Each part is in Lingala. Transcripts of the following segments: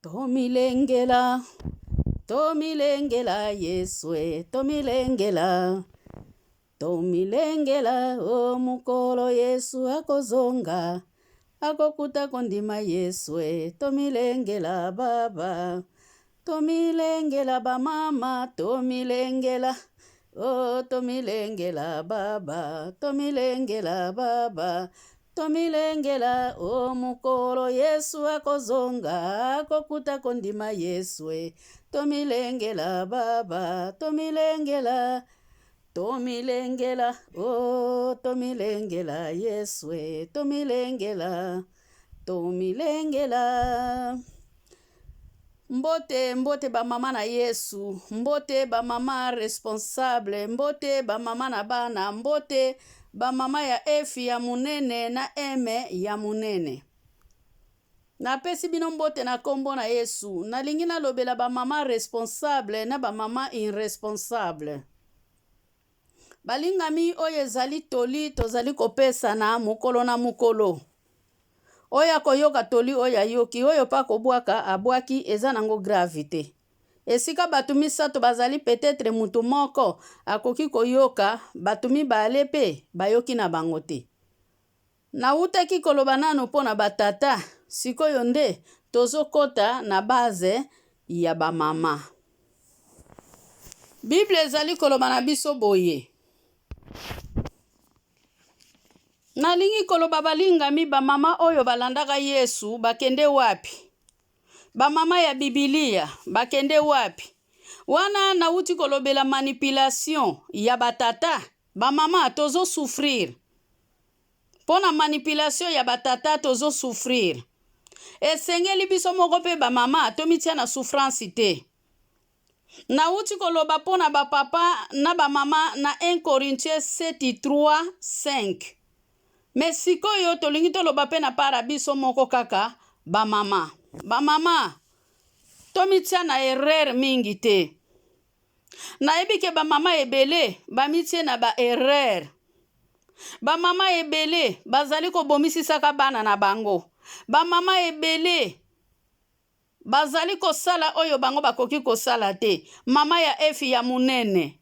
Tomilengela, tomilengela Yesu e, tomilengela, tomilengela o mokolo Yesu akozonga, akokuta kondima Yesu e, tomilengela baba, tomilengela bamama, tomilengela, o tomilengela baba, tomilengela baba. Tomilengela o mokolo Yesu akozonga, akokuta kondima Yesu e. Tomilengela baba, tomilengela, tomilengela o tomilengela Yesu e, tomilengela, tomilengela. Mbote, mbote ba mama na Yesu, mbote ba mama responsable, mbote ba mama na bana, mbote ba mama ya F ya munene na M ya munene. Napesi bino mbote na kombo na Yesu. Nalingi nalobela ba mama responsable na ba mama irresponsable. Balingami, oyo ezali toli tozali kopesana mokolo na mokolo. Oyo akoyoka toli oyo ayoki, oyo pe akobwaka abwaki, eza nango grave te. Esika bato misato bazali peut-etre mutu moko akoki koyoka, bato mibale pe bayoki na bango te. Nawutaki koloba nanu mpo na ba tata, sikoyo nde tozokota na base ya ba mama. Bible ezali koloba na biso boye. Nalingi koloba balingami ba mama oyo balandaka Yesu bakende wapi? Ba mama ya bibilia bakende wapi? Wana nawuti kolobela manipulation ya ba tata, ba mama tozo souffrir. Pona manipulation ya ba tata tozo souffrir. Esengeli biso moko pe ba mama tomitia na souffrance te. Nawuti koloba mpo na ba papa na ba mama na 1 Corinthiens 7 3 5. Mais sikoyo tolingi toloba pe na part ya biso moko kaka ba mama. Ba mama tomitia na erreur mingi te. Nayebi ke ba mama ebele bamitie na ba erreur. Ba mama ebele bazali kobomisisaka bana na bango. Ba mama ebele Bazali kosala oyo bango bakoki kosala te. Mama ya Efi ya munene.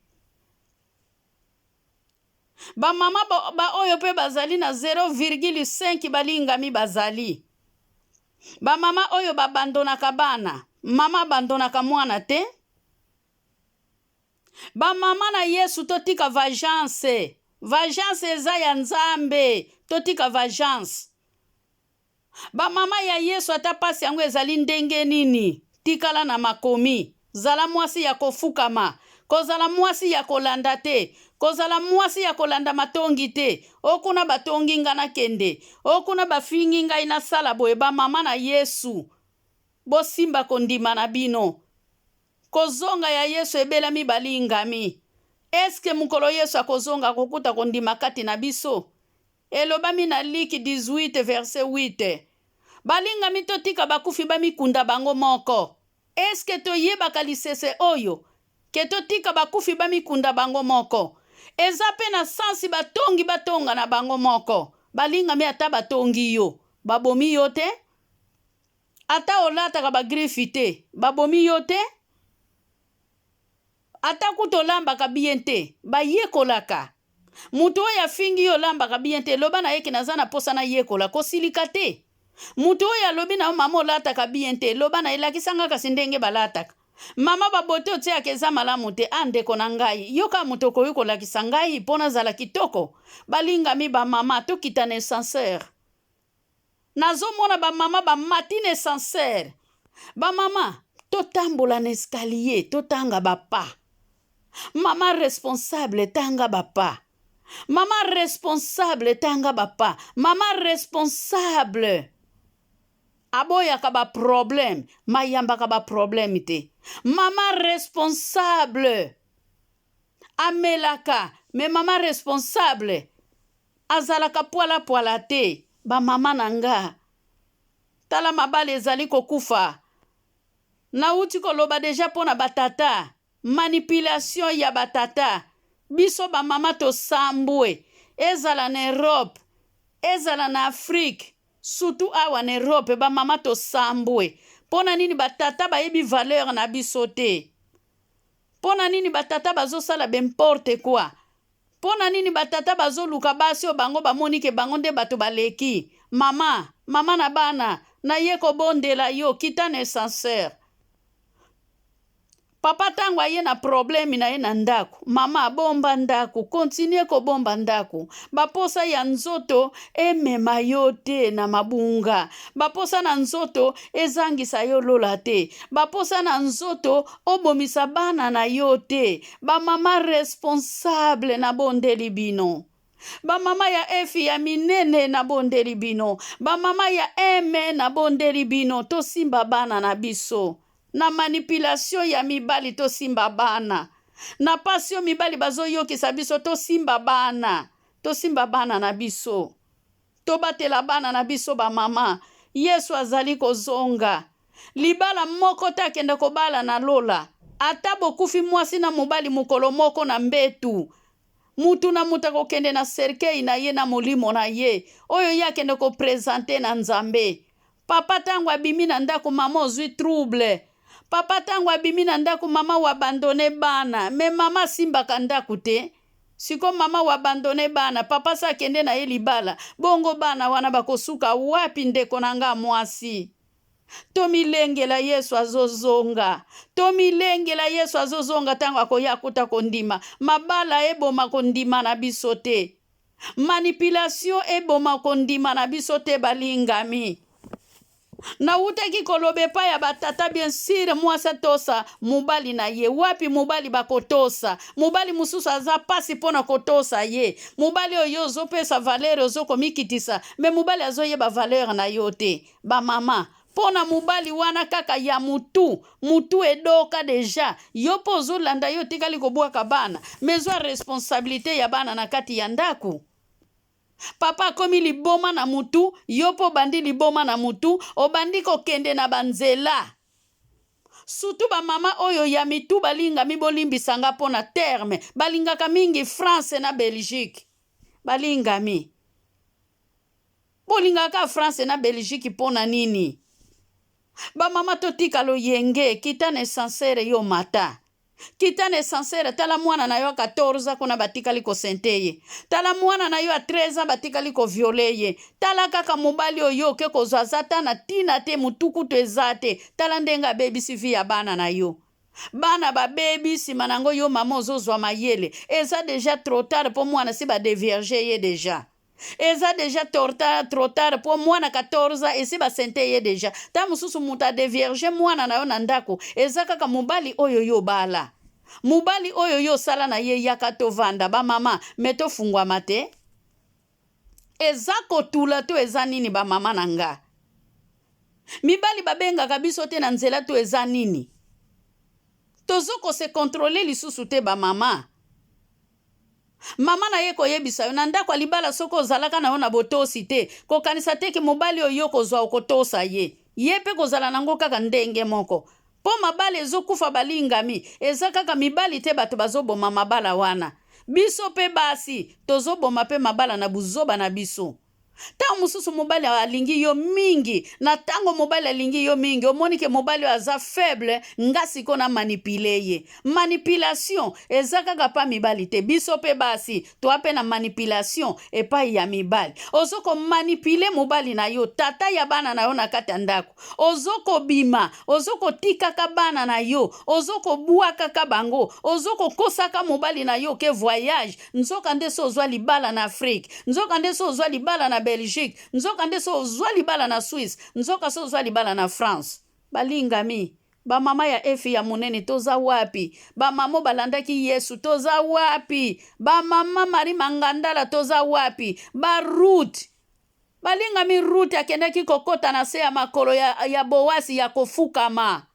Ba mama ba oyo pe bazali na 0,5 balingami bazali. Ba mama oyo ba abandonaka bana. Mama abandonaka mwana te. Ba mama na Yesu totika vagence. Vagence eza ya Nzambe. Totika vagence. Ba mama ya Yesu ata pasi yango ezali ndenge nini tikala na makomi zala mwasi ya kofukama kozala mwasi ya kolanda te kozala mwasi ya kolanda matongi te o kuna batongi nga nakende o kuna bafingi ngai nasala boye ba mama na Yesu bosimba kondima na bino kozonga ya Yesu ebelami balingami est ce que mokolo Yesu akozonga akokuta kondima kati na biso Elobami na Lik 18 verset 8. Balingami totika bakufi bamikunda bango moko. Est-ce que toyebaka lisese oyo? Que totika bakufi bamikunda bango moko. Eza pe na sens batongi batonga na bango moko. Balingami ata batongi yo, babomi yo te? Ata olataka ba griffe te, babomi yo te? Ata kutu olambaka bien te, bayekolaka. Mutu oyo afingi yo olambaka bien te, loba na ye ke naza na posa nayekola, kosilika te. Mutu oyo alobi na yo mama olataka bien te, loba na ye lakisa nga kasi ndenge balataka. Mama ba beaute otiaka eza malamu te, ah ndeko na ngai, yo kaka mutu okoki kolakisa ngai po nazala kitoko? Balingami ba mama tokita na escenseur. Nazo mona ba mama ba mati na escenseur. Ba mama totambola na escalier totanga ba pas. Mama responsable tanga ba pas. Mama responsable tanga ba pas. Mama responsable aboyaka ba problème mayambaka ba problème te. Mama responsable amelaka mais mama responsable Azalaka pwala pwala te ba mama na nga tala mabala ezali kokufa nawuti koloba deja pona ba tata manipulation ya ba tata biso ba mama tosambwe ezala na Europe ezala na Afrique surtout awa na Europe ba mama tosambwe. Mpo na nini batata bayebi valeur na biso te? Mpo na nini batata bazosala b'importe quoi? Mpo na nini batata bazoluka basi oyo bango bamoni ke bango nde bato baleki? Mama, mama na bana, naye kobondela yo, kita na ascenseur. Papa tango aye na problème na ye na ndako, mama bomba ndako, continue kobomba ndako. Baposa ya nzoto emema yo te na mabunga. Baposa na nzoto ezangisa yo lola te. Baposa na nzoto obomisa bana na yo te. Ba mama responsable na bondeli bino. Ba mama ya F ya minene na bondeli bino. Ba mama ya M na bondeli bino tosimba bana na biso. Na manipulation ya mibali tosimba bana. Na pasi oyo mibali bazoyokisa biso tosimba bana. Tosimba bana na biso. Tobatela bana na biso ba mama. Yesu azali kozonga. Libala moko te akende kobala na lola. Ata bokufi mwasi na mobali mokolo moko na mbetu. Mutu na mutu akokende na cercueil na ye na molimo na ye oyo ye akende ko presenter na Nzambe. Papa tango abimi na ndaku mama ozui trouble. Papa tango abimi na ndaku mama o abandonne bana mais mama asimbaka ndaku te. Siko mama o abandonne bana papa si akende na ye libala bongo bana wana bakosuka wapi ndeko na nga mwasi? Tomilengela Yesu azozonga. Tomilengela Yesu azozonga tango akoya akuta kondima. Mabala eboma kondima na biso te. Manipulation eboma kondima na biso te balingami. Nawutaki koloba epai ya batata bien sur mwasi atosa mobali na ye. Wapi mobali bakotosa? Mobali mosusu aza pasi mpo na kotosa ye. Mobali oyo yo ozopesa valeur ozokomikitisa mais mobali azoyeba valeur na yo te. Ba mama pona mobali wana kaka ya mutu mutu edoka deja yo pe ozo landa ye otikali kobuaka bana mais zua responsabilite ya bana na kati ya ndaku papa akomi liboma na mutu yo pe obandi liboma na mutu obandi kokende na ba nzela surtout ba mama oyo ya mitu balingami bolimbisa nga pona terme balingaka mingi France na Belgique balingami Bolingaka kaka France na Belgique pona nini? Ba mama totika loyenge, kita na essencer yo mata. Kita na essencer tala mwana na yo ya 14 ans kuna batikali ko sente ye. Tala mwana na yo ya 13 ans batikali ko violer ye. Tala kaka mobali oyo oke kozwa aza ata na tina te mutu kutu eza te. Tala ndenge abebisi vie ya bana na yo. Bana babebi sima na yango yo mama ozozwa mayele. Eza dejà trop tard po mwana si ba devierger ye dejà. Eza dejà torta trop tard po mwana 14 ans esi ba sente ye dejà. Ta mosusu mutu a devierge mwana na yo na ndaku eza kaka mobali oyo yo obala. Mobali oyo yo osala na ye yaka tovanda ba mama mais tofungwama te. Eza kotula to eza nini ba mama na nga? Mibali babengaka biso te na nzela to eza nini? Tozo ko se controler lisusu te ba mama. Mama na ye koyebisa yo na ndako ya libala soki ozalaka na yo na botosi te, kokanisa te ke mobali oyo yo okozwa okotosa ye. Ye pe kozala na ngo kaka ndenge moko. Po mabala ezo kufa balingami, eza kaka mibali te bato bazo boma mabala wana. Biso pe basi tozo boma pe mabala na buzoba na biso. Tango mosusu mobali alingi yo mingi, na tango mobali alingi yo mingi, omoni ke mobali oyo aza faible, nga sikoyo na manipuler ye. Manipulation eza kaka pa mibali te, biso pe basi toa pe na manipulation epai ya mibali. Ozo ko manipuler mobali na yo, tata ya bana na yo na kati ya ndako. Ozo kobima, ozo kotikaka bana na yo, ozo kobuakaka bango, ozo kokosaka mobali na yo ke voyage, Nzoka nde so ozwa libala na Afrique, nzoka nde so ozwa libala na Belgique, nzoka nde so ozwa libala na Suisse, nzoka so ozwa libala na France. Balingami, ba mama ya Efi ya monene toza wapi? Ba mama balandaki Yesu toza wapi? Ba mama Marie Mangandala toza wapi? Ba Ruth balingami Ruth akendaki kokota na se ya makolo ya, ya Boasi ya kofukama.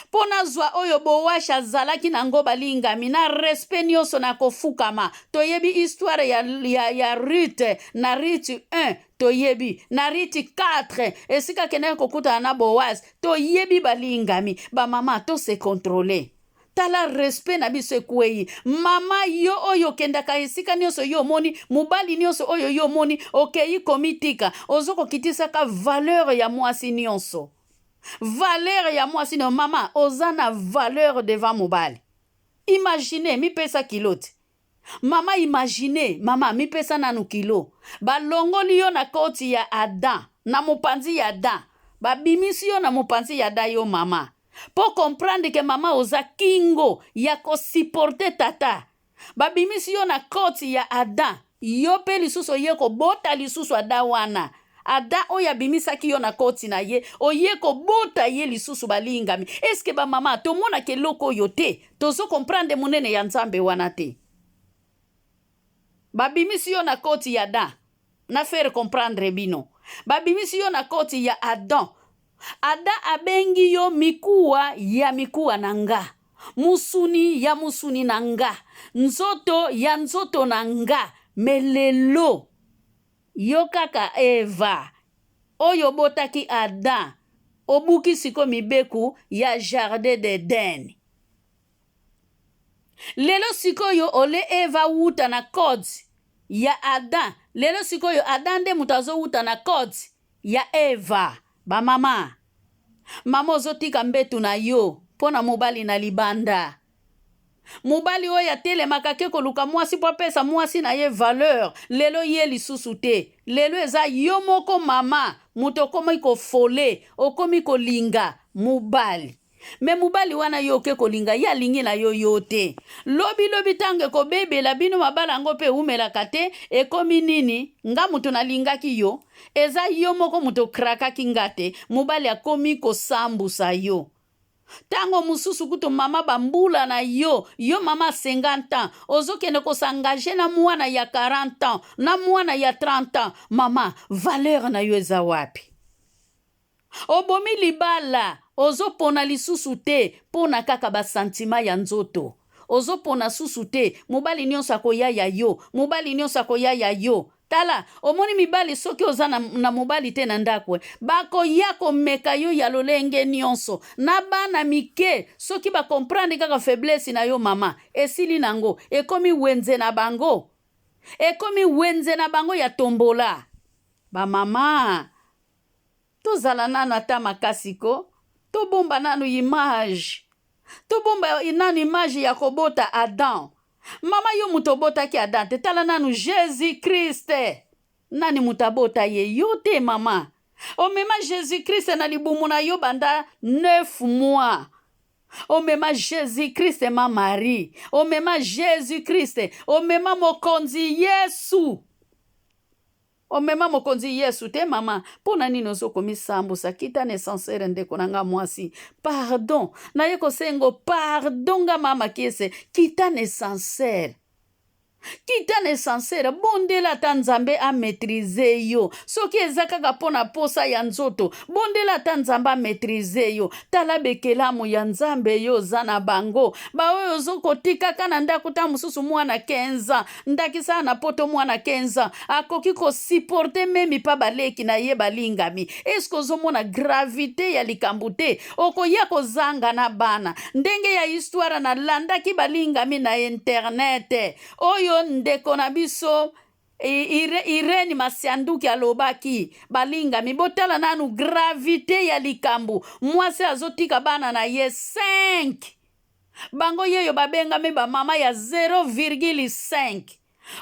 Mpo nazwa oyo Boash azalaki na ngo balingami na respect nionso na kofukama toyebi histoire ya, ya, ya Ruth na Ruth 1 toyebi na Ruth 4 esika akendaki kokutana na Boaz toyebi balingami bamama to se controler tala respect na biso ekwei mama yo oyo okendaka esika nyonso yo omoni mobali nyonso oyo yo omoni okei komitika ozokokitisaka valeur ya mwasi nyonso. Valeur ya mwasi na yo mama, oza na valeur devant mobali. Imagine, mipesa kilo te. Mama imagine, mama mipesa nanu kilo. Balongoli yo na koti ya Adam, na mopanzi ya Adam. Babimisi yo na mopanzi ya Adam yo mama. Po comprendre que mama oza kingo ya ko supporter tata. Babimisi yo na koti ya Adam. Yo pe lisusu oye kobota lisusu Adam wana. Adam oyo abimisaki yo na koti na ye, oye kobota ye lisusu balingami. Est-ce que ba mama tomonaka eloko oyo te? Tozo comprendre monene ya Nzambe wana te. Babimisi yo na koti ya Adam. Na faire comprendre bino. Babimisi yo na koti ya Adam. Adam abengi yo mikuwa ya mikuwa na nga. Musuni ya musuni na nga. Nzoto ya nzoto na nga. Mais lelo yo kaka Eva oyo obotaki Adam obuki siko mibeku ya jardin d'Eden. Lelo sikoyo ole Eva awuta na code ya Adam, lelo sikoyo Adam nde moto azowuta na code ya Eva. Ba mama, mama ozotika mbetu na yo mpo na mobali na libanda. Mobali oyo atelemaka ke koluka mwasi mpo apesa mwasi na ye valeur, lelo ye lisusu te. Lelo eza yo moko mama moto okomi kofole, okomi kolinga mobali. Me mobali wana yo oke kolinga ye alingi na yo yo te. Lobi lobi tango ekobebela bino mabala yango pe ewumelaka te ekomi nini nga moto nalingaki yo eza yo moko moto okrakaki nga te mobali akomi kosambusa yo. Tango mosusu kutu mama ba mbula na yo yo mama 50 ans ozokende ko s'engager na mwana ya 40 ans na mwana ya 30 ans mama valeur na yo eza wapi? Obomi libala ozo pona lisusu te pona kaka ba sentiment ya nzoto ozo pona susu te mobali nionso akoya ya yo mobali nionso akoya ya yo tala omoni mibali soki oza na, na mobali te na ndako bakoya komeka yo ya lolenge nionso na bana mike soki ba comprendre kaka faiblesse na yo mama esili nango ekomi wenze na bango ekomi wenze na bango ya tombola ba mama Tozala nanu ata makasi ko, tobomba nanu image, tobomba nanu image ya kobota Adam. Mama yo moto obotaki Adam te, tala nanu Jesus Christ. Nani moto abota ye? Yo te mama. Omema Jesus Christ na libumu na yo banda 9 mois. Omema Jesus Christ ma Marie. Omema Jesus Christ. Omema mokonzi Yesu. Omema mokonzi yesu te mama pona nini ozo komisambusa kita na essencer ndeko na nga mwasi pardon naye kosengo pardon nga mama kiese kita na essencer kita na essencer bondela ata nzambe a maîtriser yo soki eza kaka mpo na posa ya nzoto bondela ata nzambe a maîtriser yo tala bekelamu ya nzambe yo oza na bango baoyo ozokotikaka na ndako ta mosusu mwana 15 ans Ndakisa na poto mwana 15 ans akoki ko supporter meme pa baleki na ye balingami. Est-ce que ozomona gravite ya likambo te? Okoya kozanga na bana. Ndenge ya histoire na landaki balingami na internet. Oyo ndeko na biso Irene Masianduki alobaki balingami botala nanu gravite ya likambo. Mwasi azotika bana na ye 5 Bango yeyo babengami ba mama ya 0,5.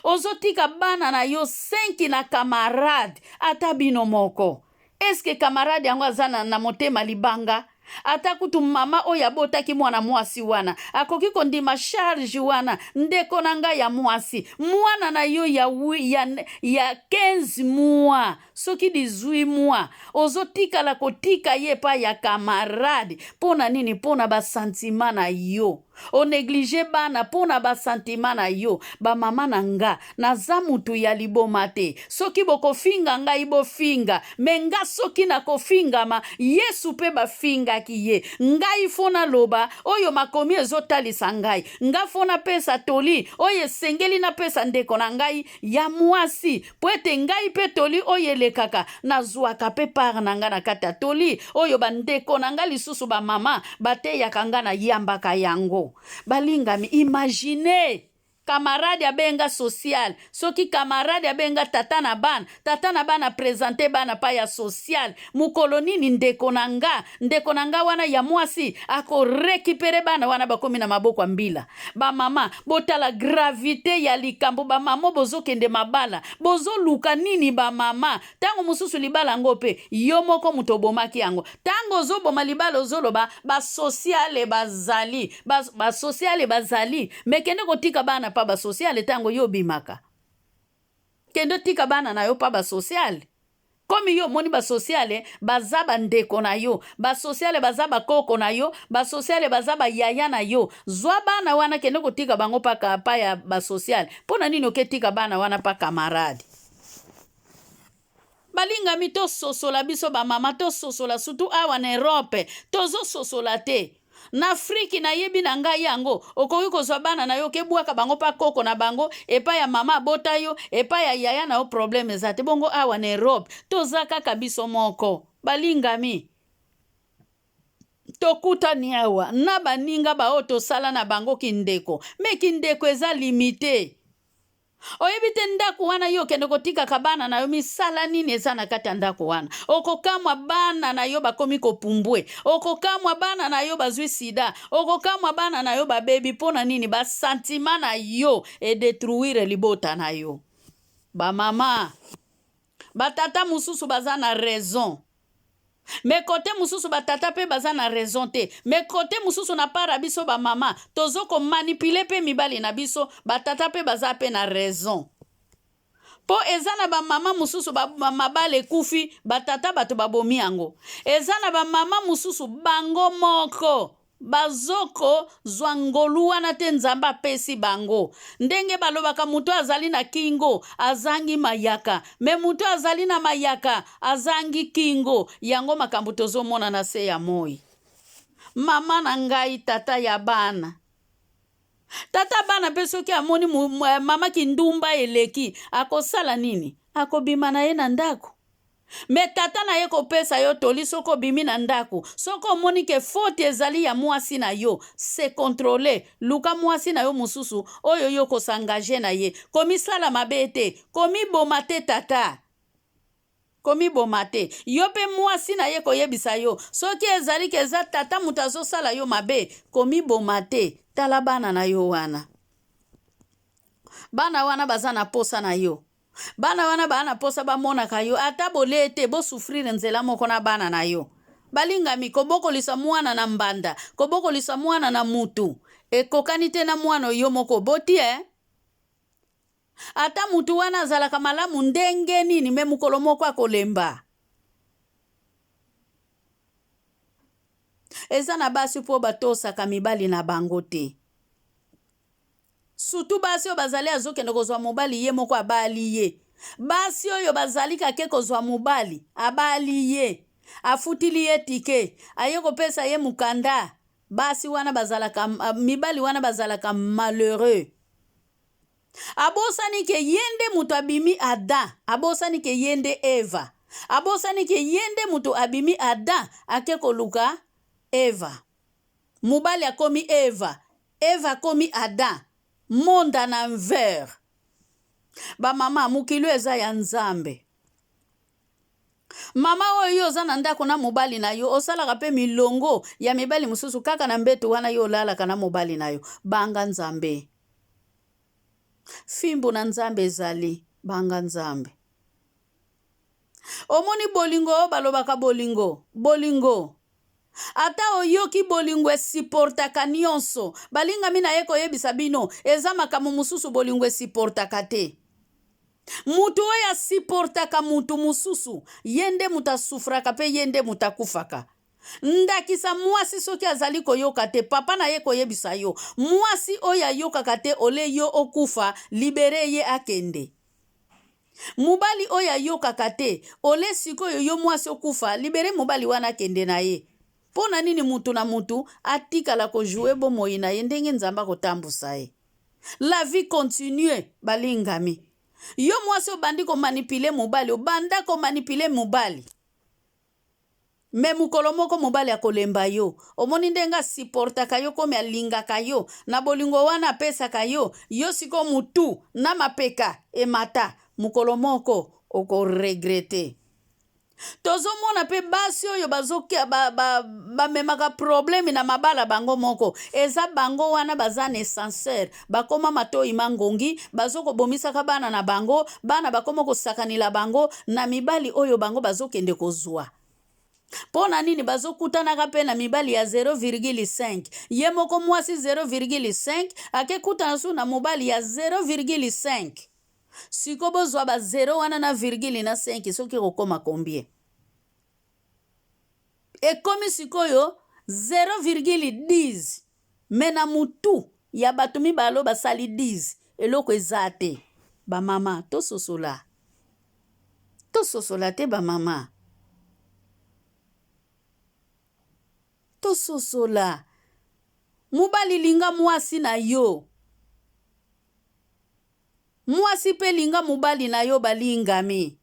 Ozotika bana na yo 5 na camarade ata bino moko. Est-ce que camarade yango aza na, na motema libanga? Ata kutu mama oyo abotaki mwana mwasi wana akoki kondima charge wana. Ndeko na ngai ya mwasi, mwana na yo ya, ya, ya 15 mois soki 18 mois ozotikala kotika ye epai ya camarade mpo na nini? Mpo na basantima na yo oneglige bana mpo na basantima na yo. Bamama na nga, naza mutu ya liboma te. Soki bokofinga ngai bofinga, me nga soki nakofingama, Yesu mpe bafingaki ye. Ngai fo naloba oyo makomi ezotalisa ngai. Nga fo napesa toli oyo esengeli napesa ndeko na ngai ya mwasi, mpo ete ngai mpe toli oyo elekaka nazwaka mpe part na ngai na kati ya toli oyo bandeko na ngai lisusu bamama bateyaka ngai, nayambaka yango. Balingami, imagine. Camarade abenga social, soki camarade abenga tata na bana, tata na bana presente bana pa ya social. Mokolo nini ndeko na nga, ndeko na nga wana ya mwasi ako recuperer bana wana bakomi na maboko ya mbila. Ba mama botala gravite ya likambo, ba mama bozokende mabala, bozoluka nini ba mama? Tango mosusu libala yango pe yo moko moto obomaki yango. Tango ozoboma libala ozoloba ba sociale bazali, ba, ba sociale bazali, me kende kotika bana pa ba sociale tango yo obimaka. Kende tika bana na yo pa ba sociale. Komi yo omoni ba sociale baza ba ndeko na yo, ba sociale baza ba koko na yo, ba sociale baza ba yaya na yo. Zwa bana wana kende kotika bango pa, pa ya ba sociale. Mpo na nini oketika bana wana pa camarade? Balingami tososola biso ba mama tososola surtout awa na Europe tozososola te na Afrique nayebi na ngai yango okoki kozwa bana na yo okebwaka bango pa koko na bango epai ya mama abota yo epai ya yaya na yo problème eza te bongo awa na Europe toza kaka biso moko balingami tokutani awa na baninga baoyo tosala na bango kindeko me kindeko eza limite Oyebi te ndako wana yo okende kotikaka bana na yo misala nini eza na kati ya ndako wana. Okokamwa bana na yo bakomi kopumbwe. Okokamwa bana na yo bazwi sida. Okokamwa bana na yo babebi mpo na nini? Ba sentiment na yo edetruire libota na yo. Ba mama, ba tata mosusu baza na raison. Mais cote mususu ba tata pe baza na raison te mais cote mususu na part ya biso ba mama tozo ko manipuler pe mibali na biso ba tata pe baza pe na raison po eza na ba mama mususu ba, ba mabala ekufi ba tata bato babomi yango eza na ba mama mususu bango moko Bazoko zwa ngolu wana te Nzambe apesi bango. Ndenge balobaka moto azali na kingo azangi mayaka mais moto azali na mayaka azangi kingo yango makambo tozomona na se ya moi. Mama na ngai tata ya bana. Tata bana pe soki amoni mama kindumba eleki akosala nini? Akobima na ye na ndako. Mais tata na ye kopesa yo toli soki obimi na ndaku soki omoni ke faute ezali ya muasi na yo se controler luka muasi na yo mususu oyo yo ko s'engager na ye komisala mabe te komiboma te tata komiboma te yo pe muasi na ye koyebisa yo soki ezali ke eza tata moto azosala yo mabe komiboma te tala bana na yo wana bana wana baza na posa na yo Bana wana baa na posa bamonaka yo ata bolee te bo souffrir nzela moko na bana na yo. Balingami, kobokolisa mwana na mbanda, kobokolisa mwana na mutu ekokani te na mwana oyo yo moko oboti eh. Ata mutu wana azalaka malamu ndenge nini me mokolo moko akolemba. Eza na basi po batosaka mibali na bango te. Surtout basi oyo bazali azokende kozwa mobali ye moko abali ye. Basi oyo bazali kake kozwa mobali abali ye afutili ye ticket aye kopesa ye mukanda basi wana bazalaka mibali wana bazalaka malheureux. Abosani ke ye nde moto abimi Adam, abosani ke ye nde Eva. Abosani ke ye nde moto abimi Adam ake koluka Eva. Mobali akomi Eva, Eva akomi Adam. Monde en envers. Ba mama, mokili oyo eza ya Nzambe. Mama oyo yo oza na ndako na mobali na yo, osalaka pe milongo ya mibali mosusu kaka na mbeto wana yo olalaka na mobali na yo. Banga Nzambe. Fimbu na Nzambe ezali. Banga Nzambe. Omoni bolingo oyo balobaka bolingo, bolingo. Ata oyoki bolingo esiportaka nionso. Balingami naye koyebisa bino eza makambo mosusu bolingo esiportaka te. Mutu oyo asiportaka mutu mosusu ye nde mutu asufraka pe ye nde mutu akufaka. Ndakisa muasi soki azali koyoka te papa naye koyebisa yo muasi oyo ayokaka te ole yo okufa libere ye akende. Mobali oyo ayokaka te ole sikoyo yo mwasi okufa libere mobali wana akende na ye po na nini mutu na mutu atikala ko joue bomoi na ye ndenge nzambe akotambusa ye la vie continue balingami yo mwasi obandi ko manipule mobali obanda ko manipule mobali. Me mokolo moko mobali akolemba yo. Omoni ndenge asiportaka yo komi alingaka yo na bolingo wana apesaka yo, yo sikoyo mutu na mapeka emata, mokolo moko okoregrete. Tozomona mpe basi oyo bamemaka ba, ba, ba probleme na mabala bango moko. Eza bango wana baza na escenseur, bakoma matoi mangongi, bazokobomisaka bana na bango, bana bakoma kosakanila bango na mibali oyo bango bazokende kozwa. Mpo na nini bazokutanaka mpe na mibali ya 0,5? Ye moko mwasi 0,5 akekutana su na mobali ya 0,5. Siko bozwa ba 0 wana na virgule na 5, soki ekokoma combien? Ekomi sikoyo 0,10. Me na mutu ya bato mibale oyo basali 10, eloko eza te. Bamama, tososola. Tososola te bamama. Tososola. Mobali linga mwasi na yo. Mwasi mpe linga mobali na yo balingami.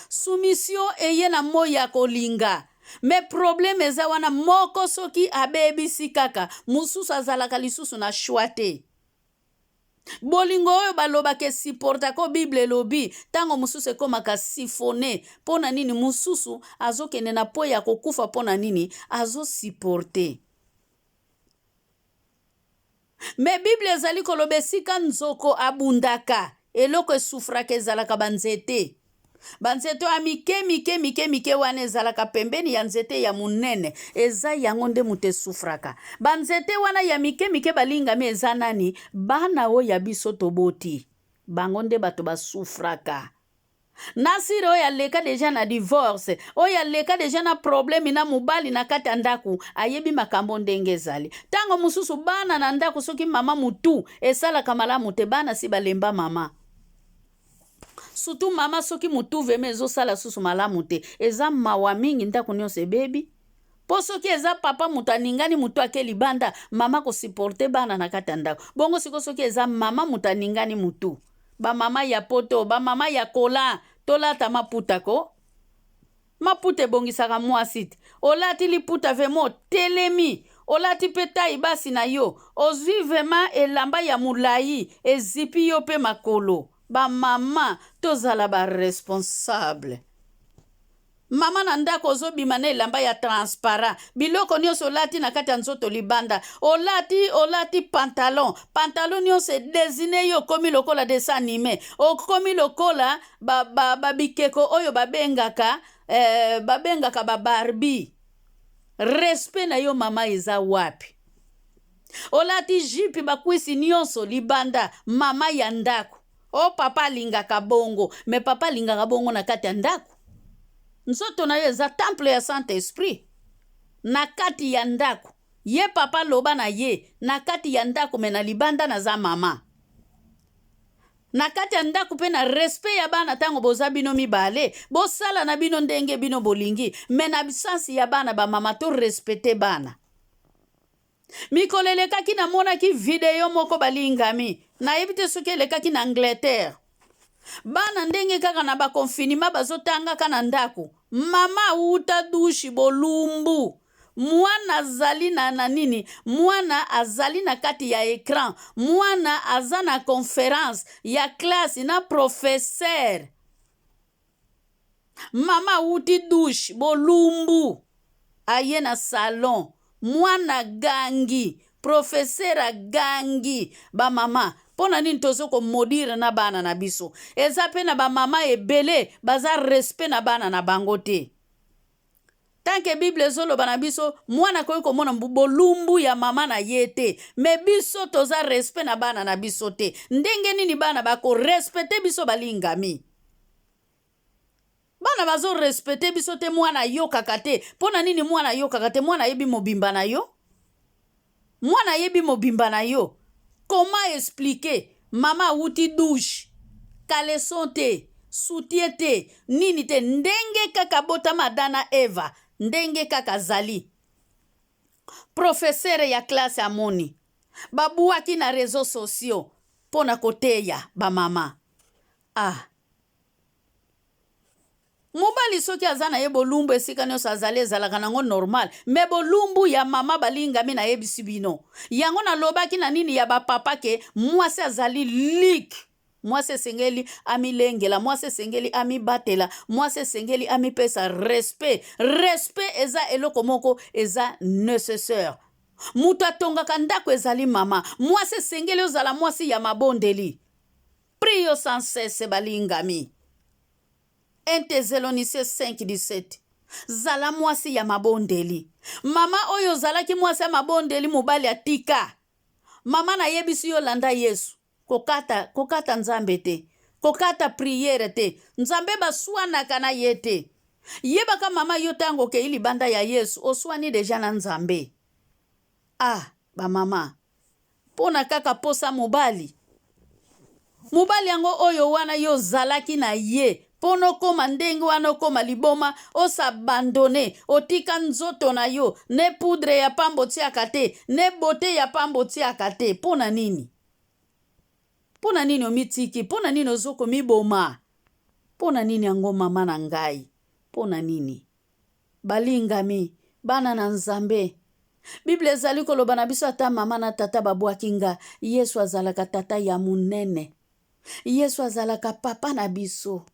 Soumission eye na moi ya kolinga. Me problème eza wana moko soki abebisi kaka mosusu azalaka lisusu na choix te. Bolingo oyo balobaka esupportaka oyo Bible elobi ntango mosusu ekomaka siphonne. Mpo na nini mosusu azokende na po ya kokufa? Mpo na nini azosupporte? Me Bible ezali koloba esika nzoko abundaka, eloko esufraka ezalaka banzete. Banzete ya mike mike mike mike wana ezalaka pembeni ya nzete ya monene, eza yango nde moto esufraka. Banzete wana ya mike mike balingami eza nani? Bana oyo ya biso toboti, bango nde bato basufraka. Nasiri oyo aleka deja na divorce, oyo aleka deja na probleme na mobali na kati ya ndako, ayebi makambo ndenge ezali. Ntango mosusu bana na ndako, soki mama mutu esalaka malamu te, bana si balemba mama. Surtout mama soki mutu veme ezosala susu malamu te, eza mawa mingi, ndako nyonso ebebi. Mpo soki eza papa moto aningani motu ake libanda, mama kosupporte bana na kati ya ndako. Bongo siko soki eza mama moto aningani motu, bamama ya poto, bamama ya kola, tolata maputa ko. Maputa ebongisaka mwasi te. Olati liputa vraimen otelemi, olati mpe tai basi na yo, ozwi vraimen elamba ya molai ezipi yo mpe makolo. Bamama tozala baresponsable. Mama na ndako ozobima na elamba ya transparent, biloko nyonso olati na kati ya nzoto libanda, olati olati pantalon, pantalon nyonso edesine yo, okomi lokola dessin anime, okomi lokola babikeko ba, ba oyo babengaka babengaka ba Barbie. Respect na yo mama eza wapi? Olati jupe bakwisi nyonso libanda, mama ya ndako. O papa alingaka bongo, me papa alingaka bongo na kati ya ndako. Nzoto na yo eza temple ya Saint Esprit na kati ya ndako. Ye papa loba na ye na kati ya ndako, me na libanda naza mama. Na kati ya ndako mpe na respect ya bana, ntango boza bino mibale, bosala na bino ndenge bino bolingi, me na absence ya bana, bamama to respecte bana. Mikolo elekaki namonaki video moko balingami, nayebi te soki elekaki na Angleterre. Bana ndenge kaka na bakonfinima bazotangaka na ndako, mama awuta dushi bolumbu, mwana azali na nini, mwana azali na kati ya ecran, mwana aza na conference ya classe na professeur. Mama awuti douche bolumbu aye na salon, mwana gangi, professeur agangi. Bamama, mpo na nini tozo komodire na bana na biso? Eza mpe na bamama ebele baza respect na bana na bango te. Tanke Bible ezoloba na biso mwana akoki komona bolumbu ya mama na ye te, me biso toza respect na bana na biso te. Ndenge nini bana bakorespecte biso balingami? Bana bazorespecte biso te, mwana ayokaka te. Mpo na nini mwana ayokaka te? Mwana ayebi mobimba na yo, mwana ayebi mobimba na yo. Comment expliquer mama awuti douche, caleçon te, soutien te, nini te, ndenge kaka botama Adam na Eva, ndenge kaka azali. Professeur ya classe amoni babuaki na réseaux sociaux mpo na koteya bamama. Ah, Mobali soki aza na ye bolumbu esika nionso azali ezalaka nango normal mais bolumbu ya mama balingami nayebisi bino yango nalobaki na nini ya ba papa ke mwasi azali lik mwasi esengeli amilengela mwasi esengeli amibatela mwasi esengeli amipesa respect respect eza eloko moko eza necessaire moto atongaka ndako ezali mama mwasi esengeli ozala mwasi ya mabondeli prio sans cesse balingami 1 Thessaloniciens 5:17 Zala mwasi ya mabondeli. Mama oyo ozalaki mwasi ya mabondeli mobali atika. Mama nayebisi yo landa Yesu. Kokata, kokata Nzambe te. Kokata priere te. Nzambe baswanaka na ye te. Yebaka mama yo tango okei libanda ya Yesu oswani deja na Nzambe. Ah, ba mama. Pona kaka posa mobali? Mobali yango oyo wana yo ozalaki na ye pona okoma ndenge wana okoma liboma o s'abandonner otika nzoto na yo ne poudre ya pamba otiaka te ne beaute ya pamba otiaka te pona nini? Pona nini omitiki? Pona nini ozo komiboma? Pona nini yango mama na ngai? Pona nini? Balingami, bana na Nzambe, Biblia ezali koloba na biso ata mama na tata babwaki nga, Yesu azalaka tata ya monene. Yesu azalaka papa na biso.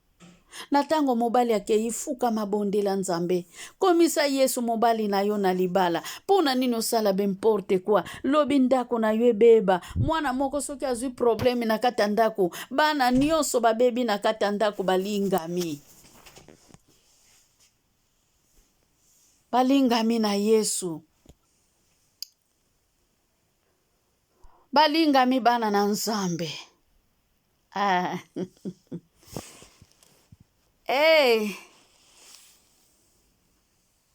Na ntango mobali akei, fukama bondela Nzambe. Komisa Yesu mobali na yo na libala. Mpo na nini osala b'importe quoi? Lobi ndako na yo ebeba. Mwana moko soki azwi probleme na kati ya ndako, bana nyonso babebi na kati ya ndako balingami. Balingami na Yesu. Balingami bana na Nzambe. Ah. hey.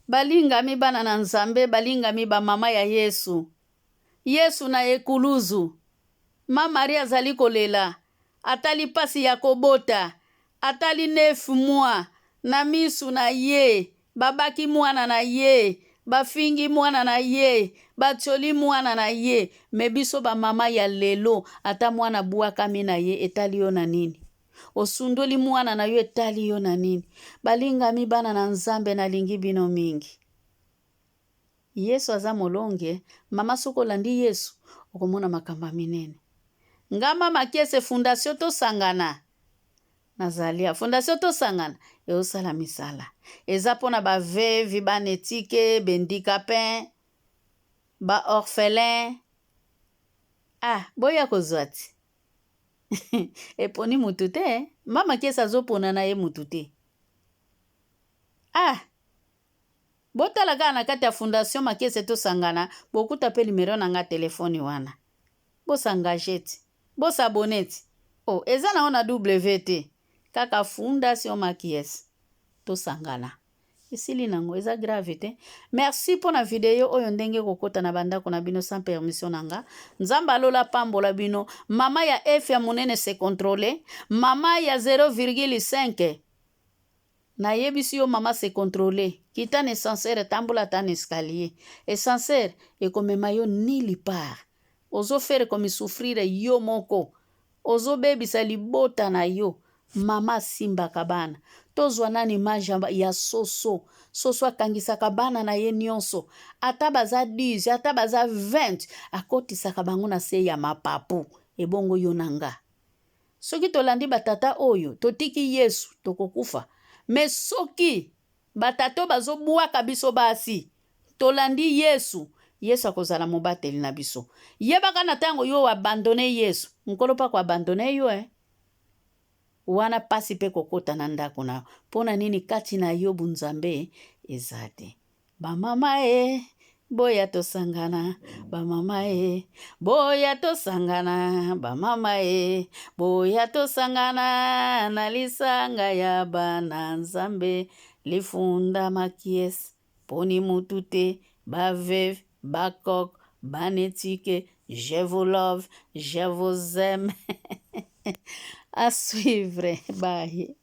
Balingami bana na Nzambe, balingami ba mama ya Yesu. Yesu na ekuluzu. Ma Marie azali kolela. Atali pasi ya kobota. Atali neuf mois na misu na ye. Babaki mwana na ye. Bafingi mwana na ye. Batioli mwana na ye. Mais biso ba mama ya lelo ata mwana abuakami na ye etali yo na nini? Osundoli mwana na yo etali yo na nini? Balingami bana na Nzambe nalingi bino mingi. Yesu aza molongi eh. Mama soki olandi Yesu okomona makambo ya minene. Ngamba Makiese Fondation Tosangana nazali awa. Fondation Tosangana eosala misala. Eza pona ba veuves, bana etike, b'handicapins, ba orphelins. Ah, boya kozwa ti. Eponi mutu te eh. Mama Kiese azopona na ye mutu te. Ah! Botala kaka na kati ya fundation Makiese Tosangana bokuta pe numero na nga telephone wana. Bo s'engager ti. Bo s'abonner ti. Oh eza nango na W te. Kaka fundation Makiese Tosangana. Esili nango eza grave te. Merci pona video oyo ndenge kokota na bandako na bino sans permission na nga. Nzambe alola apambola bino. Mama ya F ya munene se controler. Mama ya 0,5 Nayebisi yo mama se controler kita na essencer tambola ata na escalier essencer ekomema yo nili part ozo faire komi souffrir yo moko ozo bebisa libota na yo mama asimbaka bana tozwa nani image ya soso soso akangisaka bana na ye nionso ata baza 10 ata baza 20 akotisaka bango na se ya mapapu ebongo yo na nga Soki tolandi ba tata oyo totiki yesu tokokufa mais soki ba tata oyo bazo buaka biso basi tolandi yesu yesu akozala mobateli na biso yebaka na tango yo o abandonne yesu nkolo pe ako abandonne yo eh wana pasi pe ekokota na ndako na yo pona nini kati na yo bunzambe eza te. Ba mama e boya tosangana ba mama e boya tosangana ba mama e boya tosangana na lisanga ya bana Nzambe lifunda makies poni mutu te ba veuve ba coq bana etike je vous love je vous aime à suivre bye.